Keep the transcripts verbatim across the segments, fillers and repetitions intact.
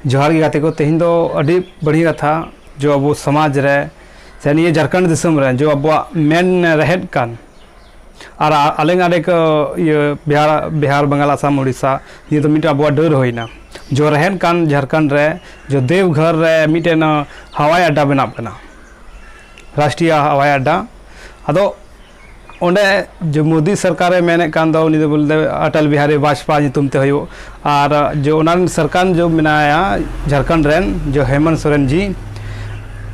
ᱡᱚᱦᱟᱨ ᱜᱮ ᱜᱟᱛᱮ ᱠᱚ, ᱛᱮᱦᱮᱧ ᱫᱚ ᱟᱹᱰᱤ ᱵᱟᱹᱲᱤᱡ ᱠᱟᱛᱷᱟ, ᱡᱚ ᱟᱵᱚ ᱥᱚᱢᱟᱡᱽ ᱨᱮ ᱥᱮ ᱱᱤᱭᱟᱹ ᱡᱷᱟᱲᱠᱷᱚᱸᱰ ᱫᱤᱥᱚᱢ ᱨᱮ ᱡᱚ ᱟᱵᱚᱣᱟᱜ ᱢᱮᱱ ᱨᱮᱦᱮᱫ ᱠᱟᱱ ᱟᱨ ᱟ- ᱟᱞᱮ ᱱᱚᱰᱮ ᱠᱚ ᱤᱭᱟᱹ ᱵᱤᱦᱟᱨ, ᱵᱤᱦᱟᱨ, ᱵᱟᱝᱜᱟᱞ, ᱟᱥᱟᱢ, ᱩᱲᱤᱥᱥᱟ, ᱱᱤᱭᱟᱹ ᱫᱚ ᱢᱤᱫᱴᱮᱱ ᱟᱵᱚᱣᱟᱜ ᱰᱟᱹᱨ ᱦᱩᱭᱱᱟ᱾ ᱡᱚ ᱨᱮᱦᱮᱫ ᱠᱟᱱ ᱡᱷᱟᱲᱠᱷᱚᱸᱰ ᱨᱮ ᱡᱚ ᱫᱮᱣᱜᱷᱚᱨ ᱨᱮ ᱢᱤᱫᱴᱮᱱ ᱦᱟᱣᱟᱭ ᱟᱰᱰᱟ ᱵᱮᱱᱟᱜ ᱠᱟᱱᱟ, ᱨᱟᱥᱴᱨᱤᱭᱟ ᱦᱟᱣᱟᱭ ᱟᱰᱰᱟ᱾ ᱟᱫᱚ ᱚᱸᱰᱮ ᱡᱮ ᱢᱳᱫᱤ ᱥᱚᱨᱠᱟᱨᱮ ᱢᱮᱱᱮᱫ ᱠᱟᱱ ᱫᱚ, ᱩᱱᱤ ᱫᱚ ᱵᱚᱞᱛᱮ ᱟᱴᱚᱞ ᱵᱤᱦᱟᱨᱤ ᱵᱟᱡᱽᱯᱟᱭ ᱧᱩᱛᱩᱢ ᱛᱮ ᱦᱩᱭᱩᱜ, ᱟᱨ ᱡᱮ ᱚᱱᱟ ᱨᱮᱱ ᱥᱚᱨᱠᱟᱨ ᱡᱮ ᱢᱮᱱᱟᱭᱟ ᱡᱷᱟᱲᱠᱷᱚᱸᱰ ᱨᱮᱱ, ᱡᱮ ᱦᱮᱢᱚᱱᱛ ᱥᱚᱨᱮᱱ ᱡᱤ,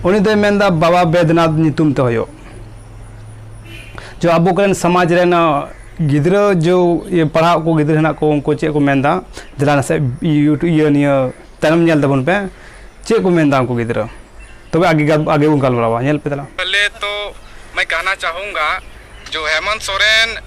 ᱩᱱᱤ ᱫᱚᱭ ᱢᱮᱱᱫᱟ ᱵᱟᱵᱟ ᱵᱮᱫᱽᱱᱟᱛᱷ ᱧᱩᱛᱩᱢ ᱛᱮ ᱦᱩᱭᱩᱜ᱾ ᱡᱮ ᱟᱵᱚ ᱠᱚᱨᱮᱱ ᱥᱚᱢᱟᱡᱽ ᱨᱮᱱ ᱜᱤᱫᱽᱨᱟᱹ ᱡᱮ ᱤᱭᱟᱹ ᱯᱟᱲᱦᱟᱜ ᱠᱚ ᱜᱤᱫᱽᱨᱟᱹ ᱦᱮᱱᱟᱜ ᱠᱚ, ᱩᱱᱠᱩ ᱪᱮᱫ ᱠᱚ ᱢᱮᱱᱫᱟ, ᱫᱮᱞᱟ ᱱᱟᱥᱮ YouTube ᱤᱭᱟᱹ ᱱᱤᱭᱟᱹ ᱛᱟᱭᱱᱚᱢ ᱧᱮᱞ ᱛᱟᱵᱚᱱ ᱯᱮ, ᱪᱮᱫ ᱠᱚ ᱢᱮᱱᱫᱟ ᱩᱱᱠᱩ ᱜᱤᱫᱽᱨᱟᱹ᱾ ᱛᱚᱵᱮ ᱟᱜᱮ ᱜᱟᱞ- ᱟᱜᱮ ᱵᱚᱱ ᱜᱟᱞᱢᱟᱨᱟᱣᱟ, ᱧᱮᱞ ᱯᱮ ᱛᱟᱞᱟᱝ᱾ पहले तो मैं कहना चाहूँगा, जो हेमंत सोरेन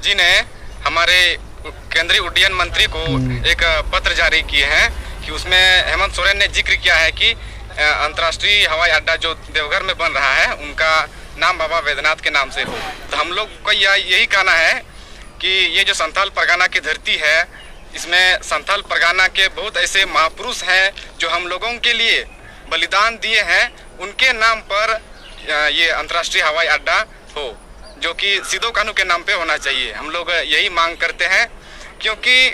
जी ने हमारे केंद्रीय उड्डयन मंत्री को हम्म। एक पत्र जारी किए हैं कि उसमें हेमंत सोरेन ने जिक्र किया है कि, अ, अंतर्राष्ट्रीय हवाई अड्डा जो देवघर में बन रहा है, उनका नाम बाबा बैद्यनाथ के नाम से हो। तो हम लोग का यह, यही कहना है कि ये जो संथाल परगना की धरती है, इसमें संथाल परगना के बहुत ऐसे महापुरुष हैं जो हम लोगों के लिए बलिदान दिए हैं, उनके नाम पर, अ, ये अंतर्राष्ट्रीय हवाई अड्डा हो, जो कि सिदो कान्हू के नाम पे होना चाहिए। हम लोग यही मांग करते हैं, क्योंकि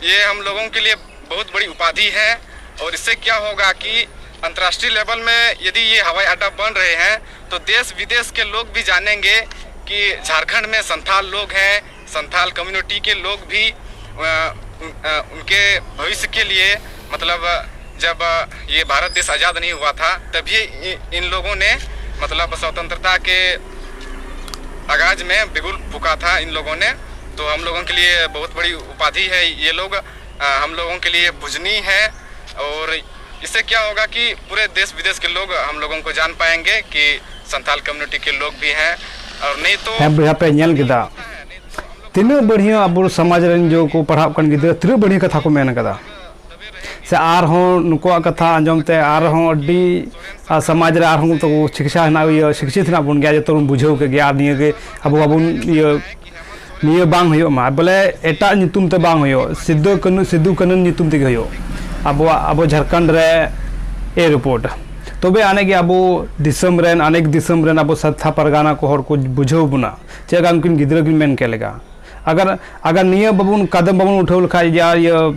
ये हम लोगों के लिए बहुत बड़ी उपाधि है। और इससे क्या होगा कि अंतर्राष्ट्रीय लेवल में यदि ये हवाई अड्डा बन रहे हैं, तो देश विदेश के लोग भी जानेंगे कि झारखंड में संथाल लोग हैं, संथाल कम्युनिटी के लोग भी, अ, उन-, अ, उनके भविष्य के लिए, मतलब, जब ये भारत देश आज़ाद नहीं हुआ था, तभी इ-, इन लोगों ने, मतलब, स्वतंत्रता के आगाज में बिगुल फूंका था इन लोगों ने। तो हम लोगों के लिए बहुत बड़ी उपाधि है ये लोग, अ, हम लोगों के लिए पूजनीय है। और इससे क्या होगा कि पूरे देश विदेश के लोग हम लोगों को जान पाएंगे कि संथाल कम्युनिटी के लोग भी हैं। और नहीं तो ᱦᱮᱸ ᱵᱚᱭᱦᱟ ᱯᱮ ᱧᱮᱞ ᱠᱮᱫᱟ, ᱛᱤᱱᱟᱹᱜ ᱵᱟᱹᱲᱦᱤᱭᱟᱹ ᱟᱵᱚ ᱥᱚᱢᱟᱡᱽ ᱨᱮᱱ ᱡᱚ ᱠᱚ ᱯᱟᱲᱦᱟᱜ ᱠᱟᱱ ᱜᱤᱫᱽᱨᱟᱹ ᱛᱤᱱᱟᱹᱜ ᱵᱟᱹᱲᱦᱤᱭᱟᱹ ᱠᱟᱛᱷᱟ ᱠᱚ ᱢᱮᱱ ᱠᱟᱫᱟ᱾ ᱥᱮ ᱟᱨᱦᱚᱸ ᱱᱩᱠᱩᱣᱟᱜ ᱠᱟᱛᱷᱟ ᱟᱸᱡᱚᱢ ᱛᱮ ᱟᱨᱦᱚᱸ ᱟᱹᱰᱤ, ᱟᱨ ᱥᱚᱢᱟᱡᱽ ᱨᱮ ᱟᱨᱦᱚᱸ ᱛᱟᱠᱚ ᱥᱤᱠᱷᱪᱟ ᱦᱮᱱᱟᱜ, ᱤᱭᱟᱹ, ᱥᱤᱠᱪᱷᱤᱛ ᱦᱮᱱᱟᱜ ᱵᱚᱱ ᱜᱮᱭᱟ, ᱡᱚᱛᱚ ᱵᱚᱱ ᱵᱩᱡᱷᱟᱹᱣ ᱠᱮᱫ ᱜᱮᱭᱟ᱾ ᱟᱨ ᱱᱤᱭᱟᱹ ᱜᱮ ᱟᱵᱚ ᱵᱟᱵᱚᱱ, ᱤᱭᱟᱹ, ᱱᱤᱭᱟᱹ ᱵᱟᱝ ᱦᱩᱭᱩᱜ ᱢᱟ, ᱵᱚᱞᱮ ᱮᱴᱟᱜ ᱧᱩᱛᱩᱢ ᱛᱮ ᱵᱟᱝ ᱦᱩᱭᱩᱜ, ᱥᱤᱫᱩ ᱠᱟᱹᱱᱩ, ᱥᱤᱫᱩ ᱠᱟᱹᱱᱩ ᱧᱩᱛᱩᱢ ᱛᱮᱜᱮ ᱦᱩᱭᱩᱜ᱾ ᱟᱵᱚᱣᱟᱜ, ᱟᱵᱚ ᱡᱷᱟᱲᱠᱷᱚᱸᱰ ᱨᱮ ᱮ ᱨᱤᱯᱳᱨᱴ, ᱛᱚᱵᱮ ᱟᱹᱱᱤᱡ ᱜᱮ ᱟᱵᱚ ᱫᱤᱥᱚᱢ ᱨᱮᱱ, ᱟᱱᱮᱠ ᱫᱤᱥᱚᱢ ᱨᱮᱱ ᱟᱵᱚ ᱥᱟᱱᱛᱷᱟ ᱯᱟᱨᱜᱟᱱᱟ ᱠᱚ ᱦᱚᱲ ᱠᱚ ᱵᱩᱡᱷᱟᱹᱣ ᱵᱚᱱᱟ, ᱪᱮᱫ ᱞᱮᱠᱟ ᱩᱱᱠᱤᱱ ᱜᱤᱫᱽᱨᱟᱹ ᱠᱤᱱ ᱢᱮᱱ ᱠᱮᱫ ᱞᱮᱠᱟ᱾ ᱟᱜᱟᱨ, ᱟᱜᱟᱨ ᱱᱤᱭᱟᱹ ᱵᱟᱵᱚᱱ, ᱠᱟᱫᱚᱢ ᱵᱟᱵᱚᱱ ᱩᱴᱷᱟᱹᱣ ᱞᱮᱠᱷᱟᱡ, ᱡᱮ ᱟᱨ ᱤᱭᱟᱹ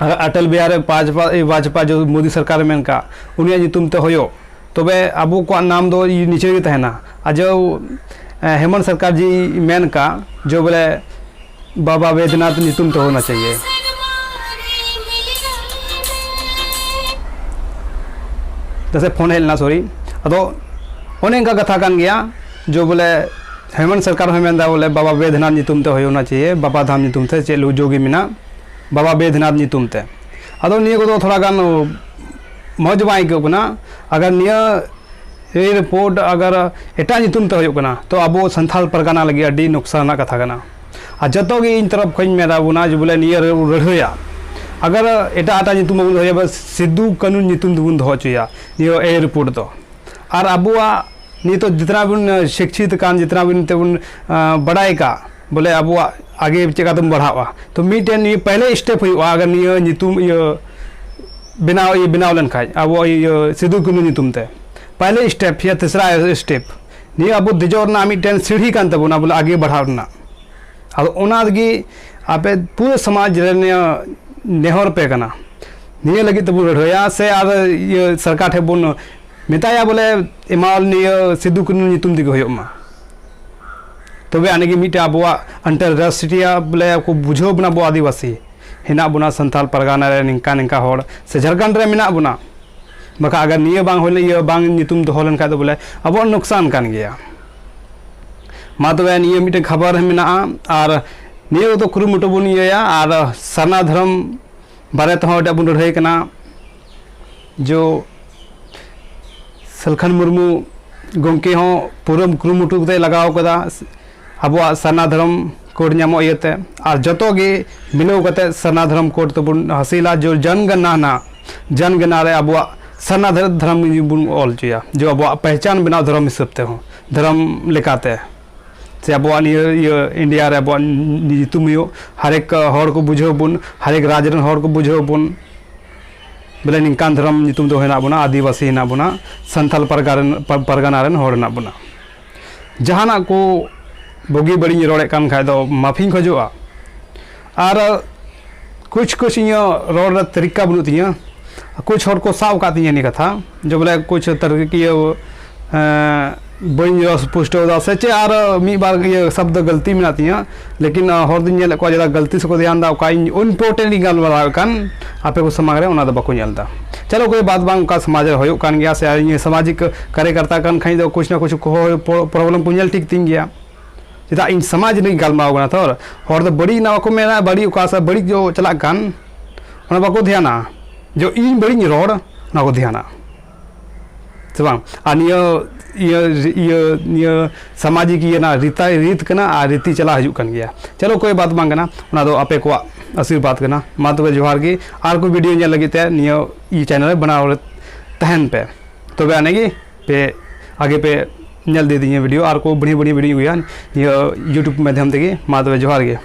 ᱟᱴᱚᱞ ᱵᱤᱦᱟᱨᱤ ᱵᱟᱡᱽᱯᱟ-, ᱵᱟᱡᱽᱯᱟ ᱡᱚ ᱢᱳᱫᱤ ᱥᱚᱨᱠᱟᱨᱮ ᱢᱮᱱ ᱠᱟᱜ, ᱩᱱᱤᱭᱟᱜ ᱧᱩᱛᱩᱢ ᱛᱮ ᱦᱩᱭᱩᱜ, ᱛᱚᱵᱮ ᱟᱵᱚ ᱠᱚᱣᱟᱜ ᱱᱟᱢ ᱫᱚ ᱱᱤᱪᱮ ᱜᱮ ᱛᱟᱦᱮᱱᱟ᱾ ᱟᱨ ᱡᱚ, ᱮ, ᱦᱮᱢᱚᱱᱛ ᱥᱚᱨᱠᱟᱨ ᱡᱤ ᱢᱮᱱ ᱠᱟᱜ, ᱡᱚ ᱵᱚᱞᱮ ᱵᱟᱵᱟ ᱵᱮᱫᱷᱱᱟᱛᱷ ᱧᱩᱛᱩᱢ ᱛᱮ ᱦᱳᱱᱟ ᱪᱟᱦᱤᱭᱮ᱾ ᱡᱮᱥᱮ ᱯᱷᱳᱱ ᱦᱮᱡ ᱞᱮᱱᱟ, ᱥᱚᱨᱤ᱾ ᱟᱫᱚ ᱚᱱᱮ ᱚᱱᱠᱟ ᱠᱟᱛᱷᱟ ᱠᱟᱱ ᱜᱮᱭᱟ, ᱡᱚ ᱵᱚᱞᱮ ᱦᱮᱢᱚᱱᱛ ᱥᱚᱨᱠᱟᱨ ᱦᱚᱸᱭ ᱢᱮᱱᱫᱟ ᱵᱚᱞᱮ ᱵᱟᱵᱟ ᱵᱮᱫᱷᱱᱟᱛᱷ ᱧᱩᱛᱩᱢ ᱛᱮ ᱦᱩᱭ ᱦᱳᱱᱟ ᱪᱟᱦᱤᱭᱮ, ᱵᱟᱵᱟ ᱫᱷᱟᱢ ᱧᱩᱛᱩᱢ ᱛᱮ, ᱪᱮᱫ ᱞᱩᱡᱚ ᱜᱮ ᱢᱮᱱᱟᱜ, ᱵᱟᱵᱟ ᱵᱮᱫᱷᱱᱟᱛᱷ ᱧᱩᱛᱩᱢ ᱛᱮ᱾ ᱟᱫᱚ ᱱᱤᱭᱟᱹ ᱠᱚᱫᱚ ᱛᱷᱚᱲᱟ ᱜᱟᱱ ᱢᱚᱡᱽ ᱵᱟᱝ ᱟᱹᱭᱠᱟᱹᱜ ᱠᱟᱱᱟ᱾ ᱟᱜᱟᱨ ᱱᱤᱭᱟᱹ ᱮ ᱨᱤᱯᱳᱨᱴ ᱟᱜᱟᱨ ᱮᱴᱟᱜ ᱧᱩᱛᱩᱢ ᱛᱮ ᱦᱩᱭᱩᱜ ᱠᱟᱱᱟ, ᱛᱚ ᱟᱵᱚ ᱥᱟᱱᱛᱷᱟᱞ ᱯᱟᱨᱜᱟᱱᱟ ᱞᱟᱹᱜᱤᱫ ᱟᱹᱰᱤ ᱱᱩᱠᱥᱟᱱ ᱨᱮᱱᱟᱜ ᱠᱟᱛᱷᱟ ᱠᱟᱱᱟ᱾ ᱟᱨ ᱡᱚᱛᱚ ᱜᱮ ᱤᱧ ᱛᱚᱨᱚᱯ ᱠᱷᱚᱱ ᱤᱧ ᱢᱮᱛᱟ ᱵᱚᱱᱟ ᱡᱮ ᱵᱚᱞᱮ ᱱᱤᱭᱟᱹ ᱨᱮ ᱞᱟᱹᱲᱦᱟᱹᱭᱟ, ᱟᱜᱟᱨ ᱮᱴᱟᱜ ᱮᱴᱟᱜ ᱧᱩᱛᱩᱢ ᱵᱟᱵᱚᱱ ᱫᱚᱦᱚᱭᱟ, ᱵᱟᱥ ᱥᱤᱫᱩ ᱠᱟᱹᱱᱩ ᱧᱩᱛᱩᱢ ᱛᱮᱵᱚᱱ ᱫᱚᱦᱚ ᱦᱚᱪᱚᱭᱟ ᱱᱤᱭᱟᱹ ᱮ ᱨᱤᱯᱳᱨᱴ ᱫᱚ᱾ ᱟᱨ ᱟᱵᱚᱣᱟᱜ ᱱᱤᱛᱚᱜ ᱡᱤᱛᱱᱟ ᱵᱚᱱ, ᱟᱸ, ᱥᱤᱠᱪᱷᱤᱛ ᱠᱟᱱ, ᱡᱤᱛᱱᱟ ᱵᱚᱱ ᱛᱮᱵᱚᱱ, ᱟᱸ, ᱵᱟᱰᱟᱭ ᱠᱟᱜ, ᱵᱚᱞᱮ ᱟᱵᱚᱣᱟᱜ ᱟᱜᱮ ᱪᱮᱠᱟ ᱛᱮᱵᱚᱱ ᱵᱟᱲᱦᱟᱜᱼᱟ᱾ ᱛᱚ ᱢᱤᱫᱴᱮᱱ ᱱᱤᱭᱟᱹ ᱯᱮᱦᱞᱮ ᱥᱴᱮᱯ ᱦᱩᱭᱩᱜᱼᱟ, ᱟᱜᱟᱨ ᱱᱤᱭᱟᱹ ᱧᱩᱛᱩᱢ ᱤᱭᱟᱹ ᱵᱮᱱᱟᱣ, ᱤᱭᱟᱹ ᱵᱮᱱᱟᱣ ᱞᱮᱱᱠᱷᱟᱡ ᱟᱵᱚ ᱤᱭᱟᱹ ᱥᱤᱫᱩ ᱠᱟᱹᱱᱩ ᱧᱩᱛᱩᱢ ᱛᱮ, ᱯᱮᱦᱞᱮ ᱥᱴᱮᱯ ᱭᱟ ᱛᱤᱥᱨᱟ ᱥᱴᱮᱯ, ᱱᱤᱭᱟᱹ ᱟᱵᱚ ᱫᱮᱡᱚᱜ ᱨᱮᱱᱟᱜ ᱢᱤᱫᱴᱮᱱ ᱥᱤᱲᱦᱤ ᱠᱟᱱ ᱛᱟᱵᱚᱱᱟ, ᱵᱚᱞᱮ ᱟᱜᱮ ᱵᱟᱲᱦᱟᱣ ᱨᱮᱱᱟᱜ᱾ ᱟᱫᱚ ᱚᱱᱟ ᱨᱮᱜᱮ ᱟᱯᱮ ᱯᱩᱨᱟᱹ ᱥᱚᱢᱟᱡᱽ ᱨᱮ ᱱᱤᱭᱟᱹ ᱱᱮᱦᱚᱨ ᱯᱮ ᱠᱟᱱᱟ, ᱱᱤᱭᱟᱹ ᱞᱟᱹᱜᱤᱫ ᱛᱮᱵᱚᱱ ᱞᱟᱹᱲᱦᱟᱹᱭᱟ, ᱥᱮ ᱟᱨ ᱤᱭᱟᱹ ᱥᱚᱨᱠᱟᱨ ᱴᱷᱮᱱ ᱵᱚᱱ ᱢᱮᱛᱟᱭᱟ ᱵᱚᱞᱮ ᱮᱢᱟᱣᱟᱞᱮ ᱱᱤᱭᱟᱹ ᱥᱤᱫᱩ ᱠᱟᱹᱱᱩ ᱧᱩᱛᱩᱢ ᱛᱮᱜᱮ ᱦᱩᱭᱩᱜ ᱢᱟ᱾ ᱛᱚᱵᱮ ᱟᱹᱱᱤᱡ ᱜᱮ ᱢᱤᱫᱴᱮᱱ ᱟᱵᱚᱣᱟᱜ ᱟᱱᱛᱚᱨᱨᱟᱥᱴᱨᱤᱭᱟ ᱵᱚᱞᱮ ᱠᱚ ᱵᱩᱡᱷᱟᱹᱣ ᱵᱚᱱᱟ, ᱟᱵᱚ ᱟᱹᱫᱤᱵᱟᱹᱥᱤ ᱦᱮᱱᱟᱜ ᱵᱚᱱᱟ ᱥᱟᱱᱛᱟᱞ ᱯᱟᱨᱜᱟᱱᱟ ᱨᱮ ᱱᱤᱝᱠᱟ ᱱᱤᱝᱠᱟ ᱦᱚᱲ, ᱥᱮ ᱡᱷᱟᱲᱠᱷᱚᱸᱰ ᱨᱮ ᱢᱮᱱᱟᱜ ᱵᱚᱱᱟ᱾ ᱵᱟᱠᱷᱟᱡ ᱟᱜᱟᱨ ᱱᱤᱭᱟᱹ ᱵᱟᱝ ᱦᱩᱭ ᱞᱮᱱ, ᱤᱭᱟᱹ ᱵᱟᱝ ᱧᱩᱛᱩᱢ ᱫᱚᱦᱚ ᱞᱮᱱᱠᱷᱟᱡ ᱫᱚ ᱵᱚᱞᱮ ᱟᱵᱚᱣᱟᱜ ᱱᱩᱠᱥᱟᱱ ᱠᱟᱱ ᱜᱮᱭᱟ᱾ ᱢᱟ ᱛᱚᱵᱮ ᱱᱤᱭᱟᱹ ᱢᱤᱫᱴᱮᱱ ᱠᱷᱚᱵᱚᱨ ᱢᱮᱱᱟᱜᱼᱟ, ᱟᱨ ᱱᱤᱭᱟᱹ ᱫᱚ ᱠᱩᱨᱩᱢᱩᱴᱩ ᱵᱚᱱ ᱤᱭᱟᱹᱭᱟ, ᱟᱨ ᱥᱟᱨᱱᱟ ᱫᱷᱚᱨᱚᱢ ᱵᱟᱨᱮ ᱛᱮᱦᱚᱸ ᱟᱹᱰᱤ ᱟᱸᱴ ᱵᱚᱱ ᱞᱟᱹᱲᱦᱟᱹᱭ ᱠᱟᱱᱟ᱾ ᱡᱚ ᱥᱟᱞᱠᱷᱟᱱ ᱢᱩᱨᱢᱩ ᱜᱚᱢᱠᱮ ᱦᱚᱸ ᱯᱩᱨᱟᱹ ᱠᱩᱨᱩᱢᱩᱴᱩ ᱠᱟᱛᱮ ᱞᱟᱜᱟᱣ ᱠᱟᱫᱟ ᱟᱵᱚᱣᱟᱜ ᱥᱟᱨᱱᱟ ᱫᱷᱚᱨᱚᱢ ᱠᱳᱰ ᱧᱟᱢᱚᱜ ᱤᱭᱟᱹᱛᱮ, ᱟᱨ ᱡᱚᱛᱚ ᱜᱮ ᱢᱤᱞᱟᱹᱣ ᱠᱟᱛᱮ ᱥᱟᱨᱱᱟ ᱫᱷᱚᱨᱚᱢ ᱠᱳᱰ ᱛᱮᱵᱚᱱ ᱦᱟᱹᱥᱤᱞᱟ᱾ ᱡᱚ ᱡᱚᱱᱜᱚᱱᱟ ᱱᱟ, ᱡᱚᱱᱜᱚᱱᱟ ᱨᱮ ᱟᱵᱚᱣᱟᱜ ᱥᱟᱨᱱᱟ ᱫᱷᱚᱨᱚᱢ ᱵᱚᱱ ᱚᱞ ᱦᱚᱪᱚᱭᱟ, ᱡᱚ ᱟᱵᱚᱣᱟᱜ ᱯᱮᱦᱪᱟᱱ ᱵᱮᱱᱟᱣ ᱫᱷᱚᱨᱚᱢ ᱦᱤᱥᱟᱹᱵ ᱛᱮᱦᱚᱸ, ᱫᱷᱚᱨᱚᱢ ᱞᱮᱠᱟᱛᱮ, ᱥᱮ ᱟᱵᱚᱣᱟᱜ ᱱᱤᱭᱟᱹ, ᱤᱭᱟᱹ, ᱤᱱᱰᱤᱭᱟ ᱨᱮ ᱟᱵᱚᱣᱟᱜ ᱧᱩᱛᱩᱢ ᱦᱩᱭᱩᱜ, ᱦᱟᱨᱮᱠ ᱦᱚᱲ ᱠᱚ ᱵᱩᱡᱷᱟᱹᱣ ᱵᱚᱱ, ᱦᱟᱨᱮᱠ ᱨᱟᱡᱽ ᱨᱮᱱ ᱦᱚᱲ ᱠᱚ ᱵᱩᱡᱷᱟᱹᱣ ᱵᱚᱱ, ᱵᱚᱞᱮ ᱱᱤᱝᱠᱟᱱ ᱫᱷᱚᱨᱚᱢ ᱧᱩᱛᱩᱢ ᱫᱚ ᱦᱮᱱᱟᱜ ᱵᱚᱱᱟ, ᱟᱹᱫᱤᱵᱟᱹᱥᱤ ᱦᱮᱱᱟᱜ ᱵᱚᱱᱟ, ᱥᱟᱱᱛᱟᱞ ᱯᱟᱨᱜᱟᱱᱟ ᱨᱮᱱ, ᱯᱟᱨ-, ᱯᱟᱨᱜᱟᱱᱟ ᱨᱮᱱ ᱦᱚᱲ ᱦᱮᱱᱟᱜ ᱵᱚᱱᱟ᱾ ᱡᱟᱦᱟᱱᱟᱜ ᱠᱚ ᱵᱩᱜᱤ ᱵᱟᱹᱲᱤᱡ ᱤᱧ ᱨᱚᱲᱮᱫ ᱠᱟᱱ ᱠᱷᱟᱡ ᱫᱚ ᱢᱟᱹᱯᱷᱤᱧ ᱠᱷᱚᱡᱚᱜᱼᱟ᱾ ᱟᱨ ᱠᱩᱪ ᱠᱩᱪ ᱤᱧᱟᱹᱜ ᱨᱚᱲ ᱨᱮ ᱛᱟᱹᱨᱤᱠᱟ ᱵᱟᱹᱱᱩᱜ ᱛᱤᱧᱟᱹ᱾ ᱠᱩᱪ ᱦᱚᱲ ᱠᱚ ᱥᱟᱵ ᱟᱠᱟᱫ ᱛᱤᱧᱟᱹ ᱱᱤᱭᱟᱹ ᱠᱟᱛᱷᱟ, ᱡᱮ ᱵᱚᱞᱮ ᱠᱩᱪ ᱛᱟᱨᱠᱤᱠᱤᱭᱟᱹ, ᱮᱸ, ᱵᱟᱹᱧ ᱨᱚᱲ ᱯᱩᱥᱴᱟᱹᱣ ᱮᱫᱟ ᱥᱮ ᱪᱮᱫ, ᱟᱨ ᱢᱤᱫ ᱵᱟᱨ ᱤᱭᱟᱹ ᱥᱚᱵᱫᱚ ᱜᱟᱹᱞᱛᱤ ᱢᱮᱱᱟᱜ ᱛᱤᱧᱟᱹ, ᱞᱮᱠᱤᱱ, ᱟᱸ, ᱦᱚᱲ ᱫᱚᱧ ᱧᱮᱞᱮᱫ ᱠᱚᱣᱟ ᱡᱮ ᱜᱟᱹᱞᱛᱤ ᱥᱮᱫ ᱠᱚ ᱫᱷᱮᱭᱟᱱ ᱮᱫᱟ, ᱚᱠᱟ ᱤᱧ important ᱤᱧ ᱜᱟᱞᱢᱟᱨᱟᱣᱮᱫ ᱠᱟᱱ ᱟᱯᱮ ᱠᱚ ᱥᱟᱢᱟᱝ ᱨᱮ, ᱚᱱᱟ ᱫᱚ ᱵᱟᱠᱚ ᱧᱮᱞ ᱮᱫᱟ᱾ ᱪᱚᱞᱚ ᱠᱳᱭ ᱵᱟᱛ ᱵᱟᱝ, ᱚᱱᱠᱟ ᱥᱚᱢᱟᱡᱽ ᱨᱮ ᱦᱩᱭᱩᱜ ᱠᱟᱱ ᱜᱮᱭᱟ, ᱥᱮ ᱤᱧ ᱥᱟᱢᱟᱡᱤᱠ ᱠᱟᱨᱭᱚᱠᱟᱨᱛᱟ ᱠᱟᱱ ᱠᱷᱟᱱ ᱫᱚ ᱠᱩᱪ ᱱᱟ ᱠᱩᱪ ᱠᱚ ᱦᱚᱸ ᱯᱨᱚ-, problem ᱠᱚ ᱧᱮᱞ ᱴᱷᱤᱠ ᱛᱤᱧ ᱜᱮᱭᱟ᱾ ᱪᱮᱫᱟᱜ ᱤᱧ ᱥᱚᱢᱟᱡᱽ ᱨᱮᱱᱟᱜ ᱤᱧ ᱜᱟᱞᱢᱟᱨᱟᱣ ᱠᱟᱱᱟ ᱛᱚ᱾ ᱦᱚᱲ ᱫᱚ ᱵᱟᱹᱲᱤᱡ ᱨᱮᱱᱟᱜ ᱵᱟᱠᱚ ᱢᱮᱱᱟ, ᱵᱟᱹᱲᱤᱡ ᱚᱠᱟ ᱥᱮᱫ ᱵᱟᱹᱲᱤᱡ ᱡᱚ ᱪᱟᱞᱟᱜ ᱠᱟᱱ, ᱚᱱᱟ ᱵᱟᱠᱚ ᱫᱷᱮᱭᱟᱱᱟ᱾ ᱡᱚ ᱤᱧ ᱵᱟᱹᱲᱤᱡ ᱤᱧ ᱨᱚᱲ, ᱚᱱᱟ ᱠᱚ ᱫᱷᱮᱭᱟᱱᱟ, ᱥᱮ ᱵᱟᱝ? ᱟᱨ ᱱᱤᱭᱟᱹ, ᱤᱭᱟᱹ, ᱤᱭᱟᱹ, ᱱᱤᱭᱟᱹ ᱥᱟᱢᱟᱡᱤᱠ ᱤᱭᱟᱹ ᱨᱮᱱᱟᱜ ᱨᱤᱛᱟᱭ, ᱨᱤᱛ ᱠᱟᱱᱟ ᱟᱨ ᱨᱤᱛᱤ ᱪᱟᱞᱟᱣ ᱦᱤᱡᱩᱜ ᱠᱟᱱ ᱜᱮᱭᱟ᱾ ᱪᱚᱞᱚ ᱠᱳᱭ ᱵᱟᱛ ᱵᱟᱝ ᱠᱟᱱᱟ, ᱚᱱᱟ ᱫᱚ ᱟᱯᱮ ᱠᱚᱣᱟᱜ ᱟᱥᱤᱨᱵᱟᱫᱽ ᱠᱟᱱᱟ᱾ ᱢᱟ ᱛᱚᱵᱮ ᱡᱚᱦᱟᱨ ᱜᱮ, ᱟᱨ ᱠᱚ video ᱧᱮᱞ ᱞᱟᱹᱜᱤᱫ ᱛᱮ ᱱᱤᱭᱟᱹ channel ᱨᱮ ᱵᱮᱱᱟᱣ ᱨᱮ ᱛᱟᱦᱮᱱ ᱯᱮ, ᱛᱚᱵᱮ ᱟᱹᱱᱤᱡ ᱜᱮ ᱯᱮ ᱟᱜᱮ ᱯᱮ ᱧᱮᱞ ᱤᱫᱤᱭᱟ video, ᱟᱨ ᱠᱚ ᱵᱟᱹᱲᱤ ᱵᱟᱹᱲᱤ video ᱤᱧ ᱟᱹᱜᱩᱭᱟ ᱱᱤᱭᱟᱹ YouTube ᱢᱟᱫᱽᱫᱷᱚᱢ ᱛᱮᱜᱮ᱾ ᱢᱟ ᱛᱚᱵᱮ ᱡᱚᱦᱟᱨ ᱜᱮ᱾